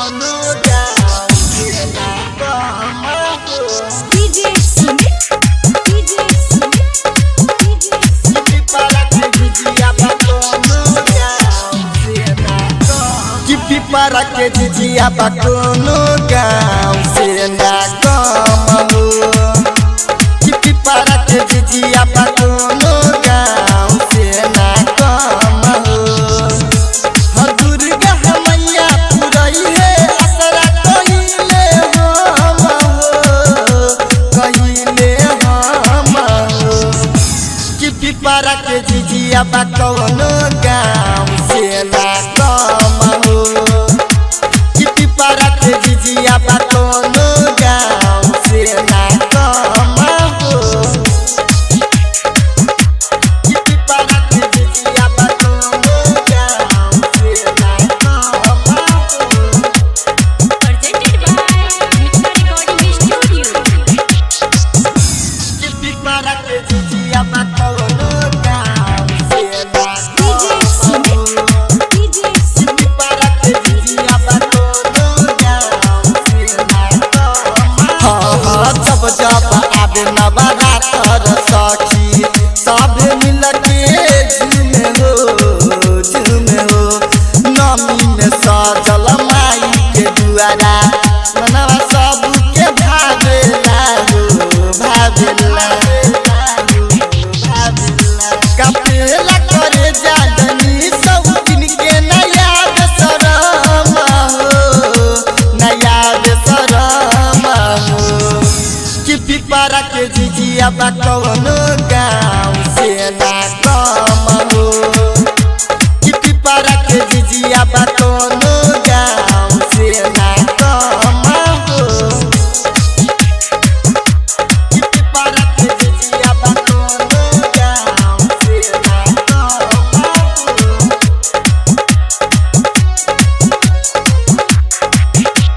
कोनो गाँव से ना कम हो। DJ Sumit, DJ Sumit, DJ Sumit. पिपरा के झिझिया बा कोनो गाँव से ना कम। कि पिपरा के झिझिया बा कोनो गाँव से ना कम हो। कि पिपरा के झिझिया बा कोनो गाँव से ना कम हो। ह दुर्गा मैया पुरई है असरा कहिले हम हो, कहिले हम हो। कि पिपरा के झिझिया बा कोनो गाँव से ना कम हो। कि पिपरा के झिझिया बा कोनो गाँव से ना कम हो। कि पिपरा के झिझिया बा कोनो गाँव से ना कम हो। Presented by Mitra Recording Studio. कि पिपरा के झिझिया बा कोनो गाँव से ना DJ कम हो। Sumit, DJ Sumit. हाँ, जब जब आबे नवरात्र सखी सब मिल के झूमे हो, झूमे हो। नमी में सजल माई के दुआरा मनवा सबके भावेला हो, भावेला, कपेला करे जादनी सब दिन के नया बेसरम हो, नया बेसरम हो। कि पिपरा के झिझिया बा कोनो गाँव से ना कम हो। कि पिपरा के झिझिया बा कोनो गाँव से ना कम हो। कि पिपरा के झिझिया बा कोनो गाँव से ना कम हो।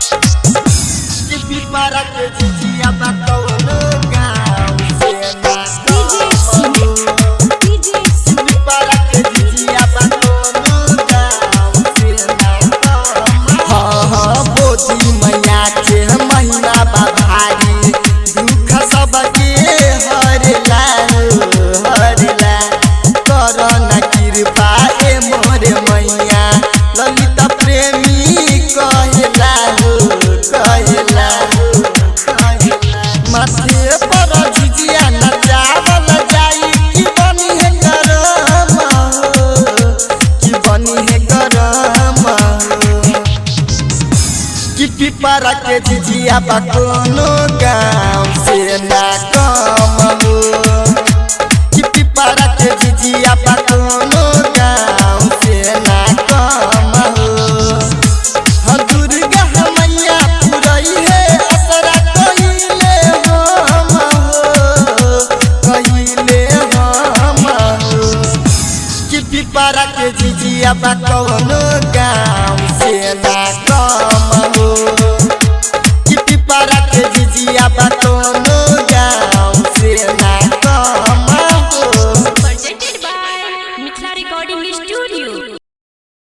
कि पिपरा के झिझिया बा कोनो गाँव से ना DJ कम हो। Sumit, DJ Sumit. पिपरा के झिझिया बा कोनो गाँव से ना कम हो। हाँ हाँ बोधी मैया के महिमा बा भारी, दुख सबके हरला हो, हरला। कर न कृपा ए मोर मैया, ललित प्रेमी कहेला हो, कहेला हो, कहेला। माथे पर झिझिया नचावल जाई कि बनी है करम हो, कि बनी है करम हो। कि पिपरा के झिझिया बा कोनो गाँव से ना कम हो। कि पिपरा के झिझिया बा कोनो गाँव से ना कम हो। ह दुर्गा मैया पुरई है असरा कहिले हम हो, कहिले हम हो। कि पिपरा के झिझिया बा कोनो गाँव से ना कम